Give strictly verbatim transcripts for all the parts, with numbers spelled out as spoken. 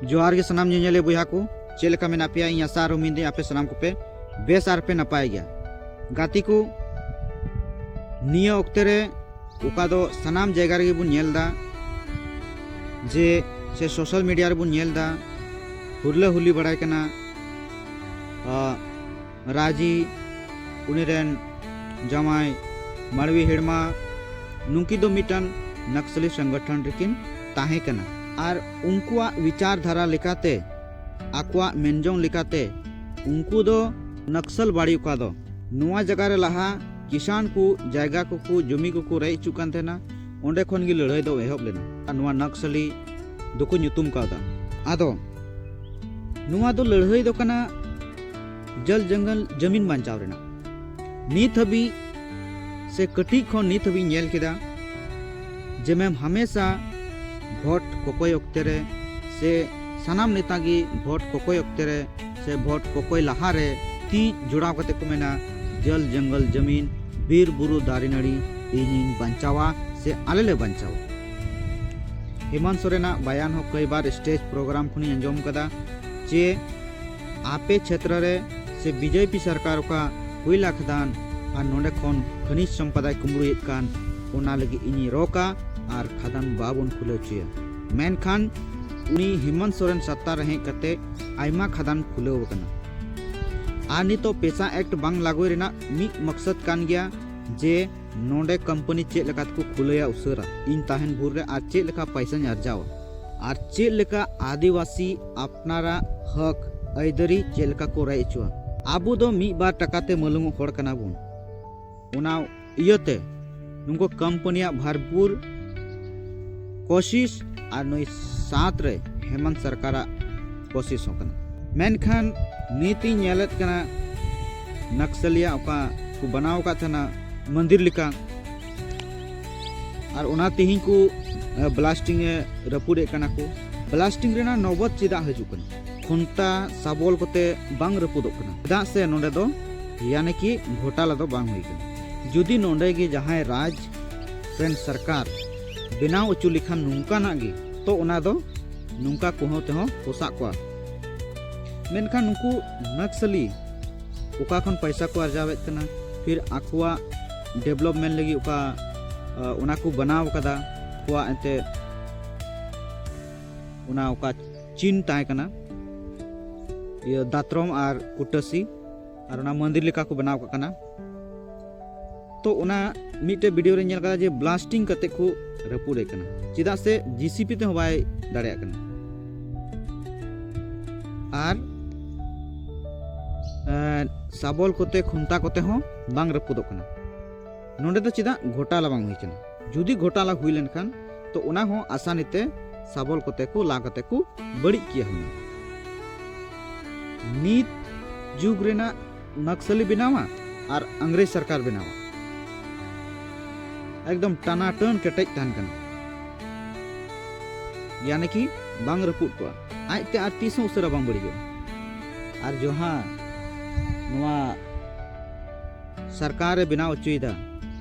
ᱡᱚᱦᱟᱨ ᱜᱮ ᱥᱟᱱᱟᱢ ᱧᱮᱧᱮᱞᱤᱭᱟᱹ ᱵᱚᱭᱦᱟ ᱠᱚ, ᱪᱮᱫ ᱞᱮᱠᱟ ᱢᱮᱱᱟᱜ ᱯᱮᱭᱟ? ᱤᱧ ᱟᱥᱟ ᱟᱨ ᱩᱢᱤᱫ ᱫᱟᱹᱧ ᱟᱯᱮ ᱥᱟᱱᱟᱢ ᱠᱚᱯᱮ ᱵᱮᱥ ᱟᱨ ᱯᱮ ᱱᱟᱯᱟᱭ ᱜᱮᱭᱟ᱾ ᱜᱟᱛᱮ ᱠᱚ, ᱱᱤᱭᱟᱹ ᱚᱠᱛᱮ ᱨᱮ ᱚᱠᱟ ᱫᱚ ᱥᱟᱱᱟᱢ ᱡᱟᱭᱜᱟ ᱨᱮᱜᱮ ᱵᱚᱱ ᱧᱮᱞ ᱮᱫᱟ ᱡᱮ, ᱥᱮ ᱥᱳᱥᱟᱞ ᱢᱤᱰᱤᱭᱟ ᱨᱮᱵᱚᱱ ᱧᱮᱞ ᱮᱫᱟ, ᱦᱩᱨᱞᱟᱹ ᱦᱩᱨᱞᱤ ᱵᱟᱲᱟᱭ ᱠᱟᱱᱟ, ᱟ, ᱨᱟᱡᱤ, ᱩᱱᱤ ᱨᱮᱱ ᱡᱟᱶᱟᱭ ᱢᱟᱲᱣᱤ ᱦᱮᱲᱢᱟ, ᱱᱩᱝᱠᱤ ᱫᱚ ᱢᱤᱫᱴᱟᱝ ᱱᱟᱠᱥᱟᱞᱤ ᱥᱚᱝᱜᱚᱴᱷᱚᱱ ᱨᱮᱠᱤᱱ ᱛᱟᱦᱮᱸ ᱠᱟᱱᱟ᱾ ᱟᱨ ᱩᱱᱠᱩᱣᱟᱜ ᱵᱤᱪᱟᱨ ᱫᱷᱟᱨᱟ ᱞᱮᱠᱟᱛᱮ, ᱟᱠᱚᱣᱟᱜ ᱢᱮᱱᱡᱚᱝ ᱞᱮᱠᱟᱛᱮ, ᱩᱱᱠᱩ ᱫᱚ ᱱᱟᱠᱥᱟᱞ ᱵᱟᱲᱤ ᱚᱠᱟ ᱫᱚ ᱱᱚᱣᱟ ᱡᱟᱭᱜᱟ ᱨᱮ ᱞᱟᱦᱟ ᱠᱤᱥᱟᱱ ᱠᱚ ᱡᱟᱭᱜᱟ ᱠᱚᱠᱚ, ᱡᱚᱢᱤ ᱠᱚᱠᱚ ᱨᱮᱡ ᱦᱚᱪᱚᱜ ᱠᱟᱱ ᱛᱟᱦᱮᱱᱟ, ᱚᱸᱰᱮ ᱠᱷᱚᱱ ᱜᱮ ᱞᱟᱹᱲᱦᱟᱹᱭ ᱫᱚ ᱮᱦᱚᱵ ᱞᱮᱱᱟ᱾ ᱟᱨ ᱱᱚᱣᱟ ᱱᱟᱠᱥᱟᱞᱤ ᱫᱚᱠᱚ ᱧᱩᱛᱩᱢ ᱠᱟᱣᱫᱟ᱾ ᱟᱫᱚ ᱱᱚᱣᱟ ᱫᱚ ᱞᱟᱹᱲᱦᱟᱹᱭ ᱫᱚ ᱠᱟᱱᱟ ᱡᱚᱞ ᱡᱚᱝᱜᱚᱞ ᱡᱟᱢᱤᱱ ᱵᱟᱧᱪᱟᱣ ᱨᱮᱱᱟᱜ᱾ ᱱᱤᱛ ᱦᱟᱹᱵᱤᱡ ᱥᱮ ᱠᱟᱹᱴᱤᱡ ᱠᱷᱚᱱ ᱱᱤᱛ ᱦᱟᱹᱵᱤᱡ ᱧᱮᱞ ᱠᱮᱫᱟ ᱡᱮ ᱢᱮᱢ ᱦᱟᱢᱮᱥᱟ ᱵᱷᱳᱴ ᱠᱚᱠᱚᱭ ᱚᱠᱛᱮ ᱨᱮ ᱥᱮ ᱥᱟᱱᱟᱢ ᱱᱮᱛᱟ ᱜᱮ ᱵᱷᱳᱴ ᱠᱚᱠᱚᱭ ᱚᱠᱛᱮ ᱨᱮ ᱥᱮ ᱵᱷᱳᱴ ᱠᱚᱠᱚᱭ ᱞᱟᱦᱟ ᱨᱮ ᱛᱤ ᱡᱚᱲᱟᱣ ᱠᱟᱛᱮ ᱠᱚ ᱢᱮᱱᱟ, "ᱡᱚᱞ ᱡᱚᱝᱜᱚᱞ ᱡᱟᱢᱤᱱ, ᱵᱤᱨ ᱵᱩᱨᱩ ᱫᱟᱨᱮ ᱱᱟᱹᱲᱤ ᱤᱧᱤᱧ ᱵᱟᱧᱪᱟᱣᱟ ᱥᱮ ᱟᱞᱮ ᱞᱮ ᱵᱟᱧᱪᱟᱣᱟ᱾" ᱦᱮᱢᱟᱱᱛ ᱥᱚᱨᱮᱱᱟᱜ ᱵᱟᱭᱟᱱ ᱦᱚᱸ ᱠᱟᱹᱭᱵᱟᱨ ᱥᱴᱮᱡᱽ ᱯᱨᱳᱜᱨᱟᱢ ᱠᱷᱚᱱᱤᱧ ᱟᱸᱡᱚᱢ ᱠᱟᱫᱟ ᱡᱮ ᱟᱯᱮ ᱪᱷᱮᱛᱨᱚ ᱨᱮ ᱥᱮ ᱵᱤᱡᱮᱯᱤ ᱥᱚᱨᱠᱟᱨ ᱚᱠᱟ ᱠᱚᱭᱞᱟ ᱠᱷᱟᱫᱟᱱ ᱟᱨ ᱱᱚᱰᱮ ᱠᱷᱚᱱ ᱠᱷᱟᱱᱤᱡᱽ ᱥᱚᱢᱯᱚᱫᱟᱭ ᱠᱩᱢᱵᱽᱲᱩᱭᱮᱫ ᱠᱟᱱ, ᱚᱱᱟ ᱞᱟᱹᱜᱤᱫ ᱤᱧᱤᱧ ᱨᱚᱲ ᱠᱟ ᱟᱨ ᱠᱷᱟᱫᱟᱱ ᱵᱟᱵᱚᱱ ᱠᱷᱩᱞᱟᱹᱣ ᱦᱚᱪᱚᱭᱟ᱾ ᱢᱮᱱᱠᱷᱟᱱ ᱩᱱᱤ ᱦᱮᱢᱚᱱᱛ ᱥᱚᱨᱮᱱ ᱥᱚᱛᱛᱟ ᱨᱮ ᱦᱮᱡ ᱠᱟᱛᱮ ᱟᱭᱢᱟ ᱠᱷᱟᱫᱟᱱ ᱠᱷᱩᱞᱟᱹᱣ ᱟᱠᱟᱱᱟ᱾ ᱟᱨ ᱱᱤᱛᱚᱜ ᱯᱮᱥᱟ ᱮᱠᱴ ᱵᱟᱝ ᱞᱟᱹᱜᱩᱭ ᱨᱮᱱᱟᱜ ᱢᱤᱫ ᱢᱚᱠᱥᱚᱫ ᱠᱟᱱ ᱜᱮᱭᱟ ᱡᱮ ᱱᱚᱰᱮ ᱠᱳᱢᱯᱟᱱᱤ ᱪᱮᱫ ᱞᱮᱠᱟ ᱛᱮᱠᱚ ᱠᱷᱩᱞᱟᱹᱭᱟ ᱩᱥᱟᱹᱨᱟ, ᱤᱧ ᱛᱟᱦᱮᱱ ᱵᱷᱳᱨ ᱨᱮ, ᱟᱨ ᱪᱮᱫ ᱞᱮᱠᱟ ᱯᱟᱭᱥᱟᱧ ᱟᱨᱡᱟᱣᱟ, ᱟᱨ ᱪᱮᱫ ᱞᱮᱠᱟ ᱟᱹᱫᱤᱵᱟᱹᱥᱤ ᱟᱯᱱᱟᱨᱟᱜ ᱦᱚᱠ ᱟᱹᱭᱫᱟᱹᱨᱤ ᱪᱮᱫ ᱞᱮᱠᱟ ᱠᱚ ᱨᱮᱡ ᱦᱚᱪᱚᱣᱟ᱾ ᱟᱵᱚ ᱫᱚ ᱢᱤᱫ ᱵᱟᱨ ᱴᱟᱠᱟ ᱛᱮ ᱢᱟᱹᱞᱩᱢᱚᱜ ᱦᱚᱲ ᱠᱟᱱᱟ ᱵᱚᱱ᱾ ᱚᱱᱟ ᱤᱭᱟᱹᱛᱮ ᱱᱩᱠᱩ ᱠᱳᱢᱯᱟᱱᱤᱭᱟᱜ ᱵᱷᱟᱨᱯᱩᱨ ᱠᱳᱥᱤᱥ ᱟᱨ ᱱᱩᱭ ᱥᱟᱛ ᱨᱮ ᱦᱮᱢᱚᱱᱛ ᱥᱚᱨᱠᱟᱨᱟᱜ ᱠᱳᱥᱤᱥ ᱦᱚᱸ ᱠᱟᱱᱟ᱾ ᱢᱮᱱᱠᱷᱟᱱ ᱱᱤᱛ ᱤᱧ ᱧᱮᱞᱮᱫ ᱠᱟᱱᱟ ᱱᱟᱠᱥᱟᱞᱤᱭᱟ ᱚᱠᱟ ᱠᱚ ᱵᱮᱱᱟᱣ ᱟᱠᱟᱫ ᱛᱟᱦᱮᱱᱟ ᱢᱚᱱᱫᱤᱨ ᱞᱮᱠᱟ, ᱟᱨ ᱚᱱᱟ ᱛᱮᱦᱮᱧ ᱠᱚ, ᱮ, ᱵᱞᱟᱥᱴᱤᱝ ᱮ ᱨᱟᱹᱯᱩᱫᱮᱫ ᱠᱟᱱᱟ ᱠᱚ᱾ ᱵᱞᱟᱥᱴᱤᱝ ᱨᱮᱱᱟᱜ ᱱᱚᱵᱚᱛ ᱪᱮᱫᱟᱜ ᱦᱤᱡᱩᱜ ᱠᱟᱱᱟ? ᱠᱷᱩᱱᱴᱟ ᱥᱟᱵᱚᱞ ᱠᱚᱛᱮ ᱵᱟᱝ ᱨᱟᱹᱯᱩᱫᱚᱜ ᱠᱟᱱᱟ, ᱪᱮᱫᱟᱜ ᱥᱮ ᱱᱚᱰᱮ ᱫᱚ ᱭᱟᱱᱤ ᱠᱤ ᱜᱷᱚᱴᱟᱞᱟ ᱫᱚ ᱵᱟᱝ ᱦᱩᱭ ᱠᱟᱱᱟ᱾ ᱡᱩᱫᱤ ᱱᱚᱰᱮ ᱜᱮ ᱡᱟᱦᱟᱸᱭ ᱨᱟᱡᱽ ᱨᱮᱱ ᱥᱚᱨᱠᱟᱨ ᱵᱮᱱᱟᱣ ᱦᱚᱪᱚ ᱞᱮᱠᱷᱟᱱ ᱱᱚᱝᱠᱟᱱᱟᱜ ᱜᱮ, ᱛᱚ ᱚᱱᱟ ᱫᱚ ᱱᱚᱝᱠᱟ ᱠᱚᱦᱚᱸ ᱛᱮᱦᱚᱸ ᱯᱚᱥᱟᱜ ᱠᱚᱣᱟ᱾ ᱢᱮᱱᱠᱷᱟᱱ ᱱᱩᱠᱩ ᱱᱟᱠᱥᱟᱞᱤ ᱚᱠᱟ ᱠᱷᱚᱱ ᱯᱟᱭᱥᱟ ᱠᱚ ᱟᱨᱡᱟᱣᱮᱫ ᱠᱟᱱᱟ, ᱯᱷᱤᱨ ᱟᱠᱚᱣᱟᱜ ᱰᱮᱵᱷᱞᱚᱯᱢᱮᱱᱴ ᱞᱟᱹᱜᱤᱫ ᱚᱠᱟ, ᱟ, ᱚᱱᱟ ᱠᱚ ᱵᱮᱱᱟᱣ ᱠᱟᱫᱟ, ᱟᱠᱚᱣᱟᱜ ᱮᱱᱛᱮ ᱚᱱᱟ ᱚᱠᱟ ᱪᱤᱱ ᱛᱟᱦᱮᱸ ᱠᱟᱱᱟ, ᱤᱭᱟᱹ ᱫᱟᱛᱨᱚᱢ ᱟᱨ ᱠᱩᱴᱟᱹᱥᱤ, ᱟᱨ ᱚᱱᱟ ᱢᱚᱱᱫᱤᱨ ᱞᱮᱠᱟ ᱠᱚ ᱵᱮᱱᱟᱣ ᱠᱟᱜ ᱠᱟᱱᱟ᱾ ᱛᱚ ᱚᱱᱟ ᱢᱤᱫᱴᱮᱡ ᱵᱷᱤᱰᱤᱭᱳ ᱨᱮᱧ ᱧᱮᱞ ᱠᱟᱫᱟ ᱡᱮ ᱵᱞᱟᱥᱴᱤᱝ ᱠᱟᱛᱮ ᱠᱚ ᱨᱟᱹᱯᱩᱫ ᱮ ᱠᱟᱱᱟ, ᱪᱮᱫᱟᱜ ᱥᱮ ᱡᱤᱥᱤᱯᱤ ᱛᱮᱦᱚᱸ ᱵᱟᱭ ᱫᱟᱲᱮᱭᱟᱜ ᱠᱟᱱᱟ᱾ ᱟᱨ, ᱮᱸ, ᱥᱟᱵᱚᱞ ᱠᱚᱛᱮ, ᱠᱷᱩᱱᱴᱟ ᱠᱚᱛᱮ ᱦᱚᱸ ᱵᱟᱝ ᱨᱟᱹᱯᱩᱫᱚᱜ ᱠᱟᱱᱟ᱾ ᱱᱚᱰᱮ ᱫᱚ ᱪᱮᱫᱟᱜ ᱜᱷᱚᱴᱟᱞᱟ ᱵᱟᱝ ᱦᱩᱭ ᱠᱟᱱᱟ? ᱡᱩᱫᱤ ᱜᱷᱚᱴᱟᱞᱟ ᱦᱩᱭ ᱞᱮᱱᱠᱷᱟᱱ, ᱛᱚ ᱚᱱᱟ ᱦᱚᱸ ᱟᱥᱟᱱᱤ ᱛᱮ ᱥᱟᱵᱚᱞ ᱠᱚᱛᱮ ᱠᱚ ᱞᱟ ᱠᱟᱛᱮ ᱠᱚ ᱵᱟᱹᱲᱤᱡ ᱠᱮᱭᱟ ᱦᱩᱱᱟᱹᱝ᱾ ᱱᱤᱛ ᱡᱩᱜᱽ ᱨᱮᱱᱟᱜ ᱱᱟᱠᱥᱟᱞᱤ ᱵᱮᱱᱟᱣᱟ ᱟᱨ ᱤᱝᱨᱮᱡᱽ ᱥᱚᱨᱠᱟᱨ ᱵᱮᱱᱟᱣᱟ, ᱮᱠᱫᱚᱢ ᱴᱟᱱᱟᱴᱟᱹᱱ ᱠᱮᱴᱮᱡ ᱛᱟᱦᱮᱱ ᱠᱟᱱᱟ, ᱭᱟᱱᱤ ᱠᱤ ᱵᱟᱝ ᱨᱟᱹᱯᱩᱫ ᱠᱚᱜᱼᱟ, ᱟᱡᱛᱮ ᱟᱨ ᱛᱤᱥ ᱦᱚᱸ ᱩᱥᱟᱹᱨᱟ ᱵᱟᱝ ᱵᱟᱹᱲᱤᱡᱚᱜᱼᱟ᱾ ᱟᱨ ᱡᱟᱦᱟᱸ ᱱᱚᱣᱟ ᱥᱚᱨᱠᱟᱨᱮ ᱵᱮᱱᱟᱣ ᱦᱚᱪᱚᱭᱮᱫᱟ,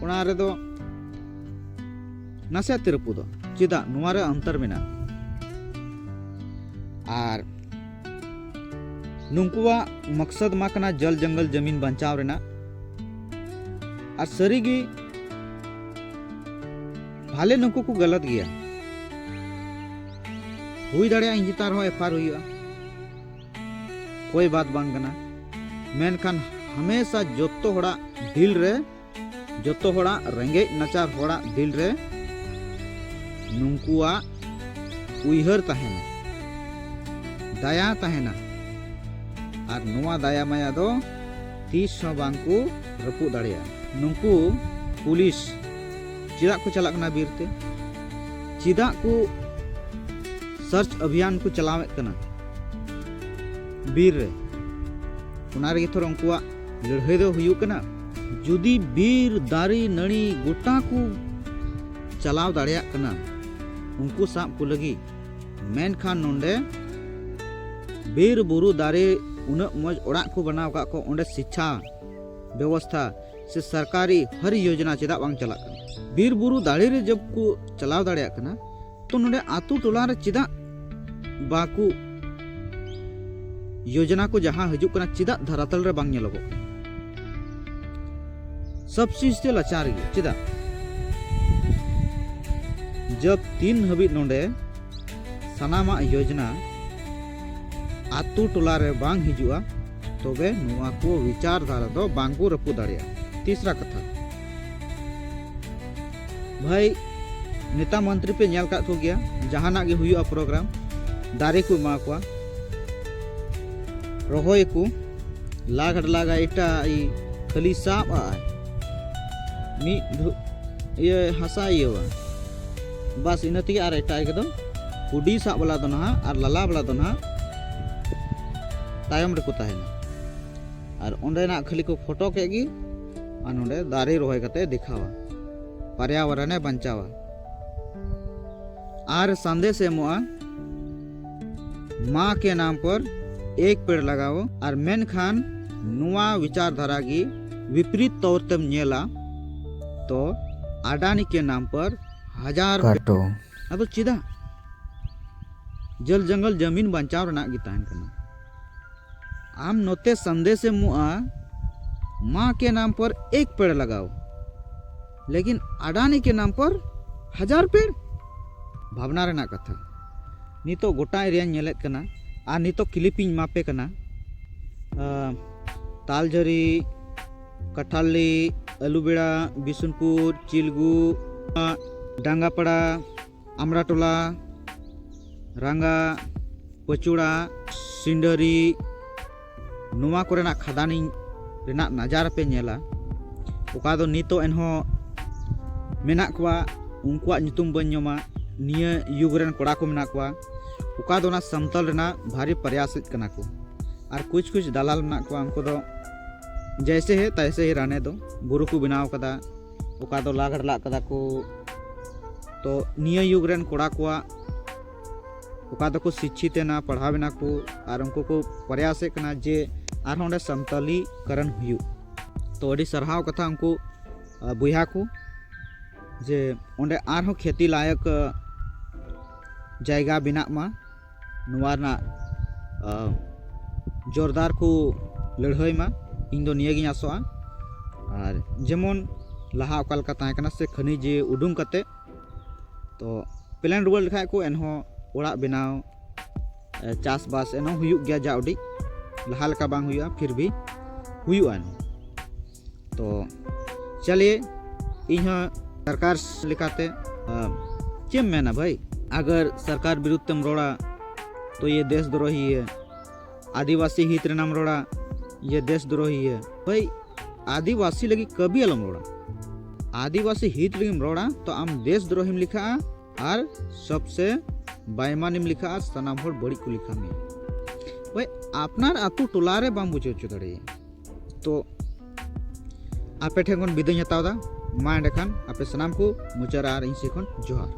ᱚᱱᱟ ᱨᱮᱫᱚ ᱱᱟᱥᱮᱭᱟᱜ ᱛᱮ ᱨᱟᱹᱯᱩᱫᱚᱜ᱾ ᱪᱮᱫᱟᱜ? ᱱᱚᱣᱟ ᱨᱮ ᱚᱱᱛᱚᱨ ᱢᱮᱱᱟᱜᱼᱟ᱾ ᱟᱨ ᱱᱩᱠᱩᱣᱟᱜ ᱢᱚᱠᱥᱚᱫ ᱢᱟ ᱠᱟᱱᱟ ᱡᱚᱞ ᱡᱚᱝᱜᱚᱞ ᱡᱟᱢᱤᱱ ᱵᱟᱧᱪᱟᱣ ᱨᱮᱱᱟᱜ᱾ ᱟᱨ ᱥᱟᱹᱨᱤᱜᱮ ᱵᱷᱟᱞᱮ ᱱᱩᱠᱩ ᱠᱚ ᱜᱟᱞᱟᱛ ᱜᱮᱭᱟ, ᱦᱩᱭ ᱫᱟᱲᱮᱭᱟᱜᱼᱟ ᱤᱧ ᱪᱮᱛᱟᱱ ᱨᱮᱦᱚᱸ ᱮᱯᱷ ᱟᱭ ᱟᱨ ᱦᱩᱭᱩᱜᱼᱟ, ᱠᱳᱭ ᱵᱟᱛ ᱵᱟᱝ ᱠᱟᱱᱟ᱾ ᱢᱮᱱᱠᱷᱟᱱ ᱦᱟᱢᱮᱥᱟ ᱡᱚᱛᱚ ᱦᱚᱲᱟᱜ ᱫᱤᱞ ᱨᱮ, ᱡᱚᱛᱚ ᱦᱚᱲᱟᱜ ᱨᱮᱸᱜᱮᱡ ᱱᱟᱪᱟᱨ ᱦᱚᱲᱟᱜ ᱫᱤᱞ ᱨᱮ ᱱᱩᱠᱩᱣᱟᱜ ᱩᱭᱦᱟᱹᱨ ᱛᱟᱦᱮᱱᱟ, ᱫᱟᱭᱟ ᱛᱟᱦᱮᱱᱟ᱾ ᱟᱨ ᱱᱚᱣᱟ ᱫᱟᱭᱟ ᱢᱟᱭᱟ ᱫᱚ ᱛᱤᱥ ᱦᱚᱸ ᱵᱟᱝ ᱠᱚ ᱨᱟᱹᱯᱩᱫ ᱫᱟᱲᱮᱭᱟᱜᱼᱟ᱾ ᱱᱩᱠᱩ ᱯᱩᱞᱤᱥ ᱪᱮᱫᱟᱜ ᱠᱚ ᱪᱟᱞᱟᱜ ᱠᱟᱱᱟ ᱵᱤᱨ ᱛᱮ? ᱪᱮᱫᱟᱜ ᱠᱚ ᱥᱟᱨᱪ ᱚᱵᱷᱤᱭᱟᱱ ᱠᱚ ᱪᱟᱞᱟᱣᱮᱫ ᱠᱟᱱᱟ ᱵᱤᱨ ᱨᱮ? ᱚᱱᱟ ᱨᱮᱜᱮ ᱛᱷᱚᱨ ᱩᱱᱠᱩᱣᱟᱜ ᱞᱟᱹᱲᱦᱟᱹᱭ ᱫᱚ ᱦᱩᱭᱩᱜ ᱠᱟᱱᱟ᱾ ᱡᱩᱫᱤ ᱵᱤᱨ, ᱫᱟᱨᱮ, ᱱᱟᱹᱲᱤ ᱜᱚᱴᱟ ᱠᱚ ᱪᱟᱞᱟᱣ ᱫᱟᱲᱮᱭᱟᱜ ᱠᱟᱱᱟ ᱩᱱᱠᱩ ᱥᱟᱵ ᱠᱚ ᱞᱟᱹᱜᱤᱫ, ᱢᱮᱱᱠᱷᱟᱱ ᱱᱚᱰᱮ ᱵᱤᱨ, ᱵᱩᱨᱩ, ᱫᱟᱨᱮ, ᱩᱱᱟᱹᱜ ᱢᱚᱡᱽ ᱚᱲᱟᱜ ᱠᱚ ᱵᱮᱱᱟᱣ ᱟᱠᱟᱫ ᱠᱚ, ᱚᱸᱰᱮ ᱥᱤᱪᱪᱷᱟ ᱵᱮᱵᱚᱥᱛᱷᱟ ᱥᱮ ᱥᱚᱨᱠᱟᱨᱤ ᱦᱟᱨ ᱭᱳᱡᱚᱱᱟ ᱪᱮᱫᱟᱜ ᱵᱟᱝ ᱪᱟᱞᱟᱜ ᱠᱟᱱᱟ? ᱵᱤᱨ, ᱵᱩᱨᱩ, ᱫᱟᱨᱮ ᱨᱮ ᱡᱚᱵ ᱠᱚ ᱪᱟᱞᱟᱣ ᱫᱟᱲᱮᱭᱟᱜ ᱠᱟᱱᱟ, ᱛᱚ ᱱᱚᱰᱮ ᱟᱛᱳ ᱴᱚᱞᱟ ᱨᱮ ᱪᱮᱫᱟᱜ ᱵᱟᱠᱚ ᱭᱳᱡᱚᱱᱟ ᱠᱚ ᱡᱟᱦᱟᱸ ᱦᱤᱡᱩᱜ ᱠᱟᱱᱟ, ᱪᱮᱫᱟᱜ ᱫᱷᱟᱨᱟᱛᱟᱞ ᱨᱮ ᱵᱟᱝ ᱧᱮᱞᱚᱜᱚᱜ ᱠᱟᱱᱟ? ᱥᱚᱵ ᱪᱤᱡᱽ ᱛᱮ ᱞᱟᱪᱟᱨ ᱜᱮ᱾ ᱪᱮᱫᱟᱜ? ᱡᱟᱵ ᱛᱤᱱ ᱦᱟᱹᱵᱤᱡ ᱱᱚᱰᱮ ᱥᱟᱱᱟᱢᱟᱜ ᱭᱳᱡᱚᱱᱟ ᱟᱛᱳ ᱴᱚᱞᱟ ᱨᱮ ᱵᱟᱝ ᱦᱤᱡᱩᱜᱼᱟ, ᱛᱚᱵᱮ ᱱᱚᱣᱟ ᱠᱚ ᱵᱤᱪᱟᱨ ᱫᱷᱟᱨᱟ ᱫᱚ ᱵᱟᱝ ᱠᱚ ᱨᱟᱹᱯᱩᱫ ᱫᱟᱲᱮᱭᱟᱜᱼᱟ᱾ ᱛᱤᱥᱨᱟ ᱠᱟᱛᱷᱟ, ᱵᱷᱟᱭ, ᱱᱮᱛᱟ ᱢᱚᱱᱛᱨᱤ ᱯᱮ ᱧᱮᱞ ᱠᱟᱜ ᱠᱚ ᱜᱮᱭᱟ, ᱡᱟᱦᱟᱱᱟᱜ ᱜᱮ ᱦᱩᱭᱩᱜᱼᱟ ᱯᱨᱳᱜᱨᱟᱢ, ᱫᱟᱨᱮ ᱠᱚ ᱮᱢᱟ ᱠᱚᱣᱟ, ᱨᱚᱦᱚᱭ ᱠᱚ, ᱞᱟᱜ ᱞᱟᱜᱟ ᱮᱴᱟᱜ ᱤ ᱠᱷᱟᱹᱞᱤ ᱥᱟᱵ ᱟᱜᱼᱟᱭ ᱢᱤᱫ ᱫᱷᱩ-, ᱤᱭᱟᱹ ᱦᱟᱥᱟ ᱤᱭᱟᱹᱣᱟ, ᱵᱟᱥ ᱤᱱᱟᱹ ᱛᱮᱜᱮ᱾ ᱟᱨ ᱮᱴᱟᱜ ᱠᱚᱫᱚ ᱠᱩᱰᱤ ᱥᱟᱵ ᱵᱟᱞᱟ ᱫᱚ ᱱᱟᱦᱟᱜ ᱟᱨ ᱞᱟᱞᱟ ᱵᱟᱞᱟ ᱫᱚ ᱱᱟᱦᱟᱜ ᱛᱟᱭᱚᱢ ᱨᱮᱠᱚ ᱛᱟᱦᱮᱱᱟ᱾ ᱟᱨ ᱚᱸᱰᱮᱱᱟᱜ ᱠᱷᱟᱹᱞᱤ ᱠᱚ ᱯᱷᱳᱴᱳ ᱠᱮᱫ ᱜᱮ ᱟᱨ ᱱᱚᱰᱮ ᱫᱟᱨᱮ ᱨᱚᱦᱚᱭ ᱠᱟᱛᱮ ᱫᱮᱠᱷᱟᱣᱟ, ᱯᱟᱨᱭᱟᱵᱚᱨᱚᱱᱮ ᱵᱟᱧᱪᱟᱣᱟ᱾ ᱟᱨ ᱥᱟᱸᱫᱮᱥ ᱮ ᱮᱢᱚᱜᱼᱟ, ᱢᱟ ᱠᱮ ᱱᱟᱢ ᱯᱚᱨ ᱮᱠ ᱯᱮᱲ ᱞᱟᱜᱟᱣ᱾ ᱟᱨ ᱢᱮᱱᱠᱷᱟᱱ ᱱᱚᱣᱟ ᱵᱤᱪᱟᱨ ᱫᱷᱟᱨᱟ ᱜᱮ ᱵᱤᱯᱨᱤᱛ ᱛᱚᱨ ᱛᱮᱢ ᱧᱮᱞᱟ ᱛᱚ ᱟᱰᱟᱱᱤ ᱠᱮ ᱱᱟᱢ ᱯᱚᱨ ᱦᱟᱡᱟᱨ ᱯᱮᱲ᱾ ᱠᱟᱴᱚ᱾ ᱟᱫᱚ ᱪᱮᱫᱟᱜ? ᱡᱚᱞ ᱡᱚᱝᱜᱚᱞ ᱡᱟᱢᱤᱱ ᱵᱟᱧᱪᱟᱣ ᱨᱮᱱᱟᱜ ᱜᱮ ᱛᱟᱦᱮᱱ ᱠᱟᱱᱟ᱾ ᱟᱢ ᱱᱚᱛᱮ ᱥᱟᱸᱫᱮᱥ ᱮᱢ ᱮᱢᱚᱜᱼᱟ, ᱢᱟ ᱠᱮ ᱱᱟᱢ ᱯᱚᱨ ᱮᱠ ᱯᱮᱲ ᱞᱟᱜᱟᱣ, ᱞᱮᱠᱤᱱ ᱟᱰᱟᱱᱤ ᱠᱮ ᱱᱟᱢ ᱯᱚᱨ ᱦᱟᱡᱟᱨ ᱯᱮᱲ᱾ ᱵᱷᱟᱵᱽᱱᱟ ᱨᱮᱱᱟᱜ ᱠᱟᱛᱷᱟ᱾ ᱱᱤᱛᱚᱜ ᱜᱚᱴᱟ ᱮᱨᱤᱭᱟᱧ ᱧᱮᱞᱮᱫ ᱠᱟᱱᱟ ᱟᱨ ᱱᱤᱛᱚᱜ ᱠᱞᱤᱯᱤᱧ ᱮᱢᱟ ᱯᱮ ᱠᱟᱱᱟ᱾ ᱟᱸ, ᱛᱟᱞᱡᱷᱟᱹᱨᱤ, ᱠᱟᱴᱷᱟᱞᱤ, ᱟᱹᱞᱩᱵᱮᱲᱟ, ᱵᱤᱥᱩᱱᱯᱩᱨ, ᱪᱤᱞᱜᱩ, ᱰᱟᱝᱜᱟᱯᱟᱲᱟ, ᱟᱢᱲᱟᱴᱚᱞᱟ, ᱨᱟᱝᱜᱟ, ᱯᱟᱹᱪᱩᱲᱟ, ᱥᱤᱱᱰᱟᱹᱨᱤ, ᱱᱚᱣᱟ ᱠᱚᱨᱮᱱᱟᱜ ᱠᱷᱟᱫᱟᱱᱤᱧ ᱨᱮᱱᱟᱜ ᱱᱟᱡᱟᱨ ᱯᱮ ᱧᱮᱞᱟ, ᱚᱠᱟ ᱫᱚ ᱱᱤᱛᱚᱜ ᱮᱱᱦᱚᱸ ᱢᱮᱱᱟᱜ ᱠᱚᱣᱟ, ᱩᱱᱠᱩᱣᱟᱜ ᱧᱩᱛᱩᱢ ᱵᱟᱹᱧ ᱧᱩᱢᱟ᱾ ᱱᱤᱭᱟᱹ ᱭᱩᱜᱽ ᱨᱮᱱ ᱠᱚᱲᱟ ᱠᱚ ᱢᱮᱱᱟᱜ ᱠᱚᱣᱟ, ᱚᱠᱟ ᱫᱚ ᱚᱱᱟ ᱥᱟᱢᱛᱚᱞ ᱨᱮᱱᱟᱜ ᱵᱷᱟᱨᱤ ᱯᱨᱚᱭᱟᱥᱮᱫ ᱠᱟᱱᱟ ᱠᱚ᱾ ᱟᱨ ᱠᱩᱪ ᱠᱩᱪ ᱫᱟᱞᱟᱞ ᱢᱮᱱᱟᱜ ᱠᱚᱣᱟ, ᱩᱱᱠᱩ ᱫᱚ ᱡᱮᱭᱥᱮ ᱦᱮ ᱛᱟᱭᱥᱮ ᱦᱮ ᱨᱟᱱᱮ ᱫᱚ, ᱵᱩᱨᱩ ᱠᱚ ᱵᱮᱱᱟᱣ ᱠᱟᱫᱟ, ᱚᱠᱟ ᱫᱚ ᱞᱟ ᱜᱷᱟᱰᱞᱟᱜ ᱠᱟᱫᱟ ᱠᱚ᱾ ᱛᱚ ᱱᱤᱭᱟᱹ ᱭᱩᱜᱽ ᱨᱮᱱ ᱠᱚᱲᱟ ᱠᱚᱣᱟᱜ ᱚᱠᱟ ᱫᱚᱠᱚ ᱥᱤᱪᱪᱷᱤᱛ ᱮᱱᱟ, ᱯᱟᱲᱦᱟᱣ ᱮᱱᱟ ᱠᱚ, ᱟᱨ ᱩᱱᱠᱩ ᱠᱚ ᱯᱨᱚᱭᱟᱥᱮᱫ ᱠᱟᱱᱟ ᱡᱮ ᱟᱨᱦᱚᱸ ᱚᱸᱰᱮ ᱥᱟᱱᱛᱟᱞᱤ ᱠᱟᱨᱚᱱ ᱦᱩᱭᱩᱜ᱾ ᱛᱚ ᱟᱹᱰᱤ ᱥᱟᱨᱦᱟᱣ ᱠᱟᱛᱷᱟ ᱩᱱᱠᱩ, ᱟ, ᱵᱚᱭᱦᱟ ᱠᱚ, ᱡᱮ ᱚᱸᱰᱮ ᱟᱨᱦᱚᱸ ᱠᱷᱮᱛᱤ ᱞᱟᱭᱚᱠ, ᱟ, ᱡᱟᱭᱜᱟ ᱵᱮᱱᱟᱜ ᱢᱟ᱾ ᱱᱚᱣᱟ ᱨᱮᱱᱟᱜ ᱡᱳᱨᱫᱟᱨ ᱠᱚ ᱞᱟᱹᱲᱦᱟᱹᱭ ᱢᱟ, ᱤᱧ ᱫᱚ ᱱᱤᱭᱟᱹ ᱜᱤᱧ ᱟᱥᱚᱜᱼᱟ᱾ ᱟᱨ ᱡᱮᱢᱚᱱ ᱞᱟᱦᱟ ᱚᱠᱟ ᱞᱮᱠᱟ ᱛᱟᱦᱮᱸ ᱠᱟᱱᱟ ᱥᱮ ᱠᱷᱟᱹᱱᱤᱡ ᱩᱰᱩᱝ ᱠᱟᱛᱮ, ᱛᱚ ᱯᱞᱮᱱ ᱨᱩᱣᱟᱹᱲ ᱞᱮᱠᱷᱟᱡ ᱠᱚ ᱮᱱᱦᱚᱸ ᱚᱲᱟᱜ ᱵᱮᱱᱟᱣ, ᱪᱟᱥᱵᱟᱥ ᱮᱱᱦᱚᱸ ᱦᱩᱭᱩᱜ ᱜᱮᱭᱟ, ᱡᱟ ᱩᱰᱤᱡ ᱞᱟᱦᱟ ᱞᱮᱠᱟ ᱵᱟᱝ ᱦᱩᱭᱩᱜᱼᱟ, ᱯᱷᱤᱨ ᱵᱷᱤ ᱦᱩᱭᱩᱜᱼᱟ ᱮᱱᱦᱚᱸ᱾ ᱛᱚ ᱪᱟᱞᱤᱭᱮ, ᱤᱧ ᱦᱚᱸ ᱥᱚᱨᱠᱟᱨ ᱞᱮᱠᱟᱛᱮ ᱪᱮᱫ ᱮᱢ ᱢᱮᱱᱟ ᱵᱷᱟᱭ? ᱟᱜᱟᱨ ᱥᱚᱨᱠᱟᱨ ᱵᱤᱨᱩᱫᱷ ᱛᱮᱢ ᱨᱚᱲᱟ ᱛᱚ ᱤᱭᱮ ᱫᱮᱥ ᱫᱨᱳᱦᱤ ᱦᱮ, ᱟᱹᱫᱤᱵᱟᱹᱥᱤ ᱦᱤᱛ ᱨᱮᱱᱟᱢ ᱨᱚᱲᱟ ᱤᱭᱮ ᱫᱮᱥ ᱫᱨᱳᱦᱤ ᱦᱮ᱾ ᱵᱷᱟᱭ, ᱟᱹᱫᱤᱵᱟᱹᱥᱤ ᱞᱟᱹᱜᱤᱫ ᱠᱟᱹᱵᱤ ᱟᱞᱚᱢ ᱨᱚᱲᱟ᱾ ᱟᱹᱫᱤᱵᱟᱹᱥᱤ ᱦᱤᱛ ᱞᱟᱹᱜᱤᱫ ᱨᱚᱲᱟ ᱛᱚ ᱟᱢ ᱫᱮᱥ ᱫᱨᱳᱦᱤᱢ ᱞᱮᱠᱷᱟᱜᱼᱟ ᱟᱨ ᱥᱚᱵᱥᱮ ᱵᱟᱭᱢᱟᱱᱤᱢ ᱞᱮᱠᱷᱟᱜᱼᱟ, ᱥᱟᱱᱟᱢ ᱦᱚᱲ ᱵᱟᱹᱲᱤᱡ ᱠᱚ ᱞᱮᱠᱷᱟ ᱢᱮᱭᱟ᱾ ᱵᱷᱟᱭ, ᱟᱯᱱᱟᱨ ᱟᱹᱛᱩ ᱴᱚᱞᱟ ᱨᱮ ᱵᱟᱢ ᱵᱩᱡᱷᱟᱹᱣ ᱦᱚᱪᱚ ᱫᱟᱲᱮᱭᱟᱜᱼᱟ᱾ ᱛᱚ ᱟᱯᱮ ᱴᱷᱮᱱ ᱠᱷᱚᱱ ᱵᱤᱫᱟᱹᱧ ᱦᱟᱛᱟᱣ ᱮᱫᱟ᱾ ᱢᱟ ᱮᱸᱰᱮᱠᱷᱟᱱ ᱟᱯᱮ ᱥᱟᱱᱟᱢ ᱠᱚ ᱢᱩᱪᱟᱹᱫ ᱨᱮ ᱟᱨ ᱤᱧ ᱥᱮᱫ ᱠᱷᱚᱱ ᱡᱚᱦᱟᱨ᱾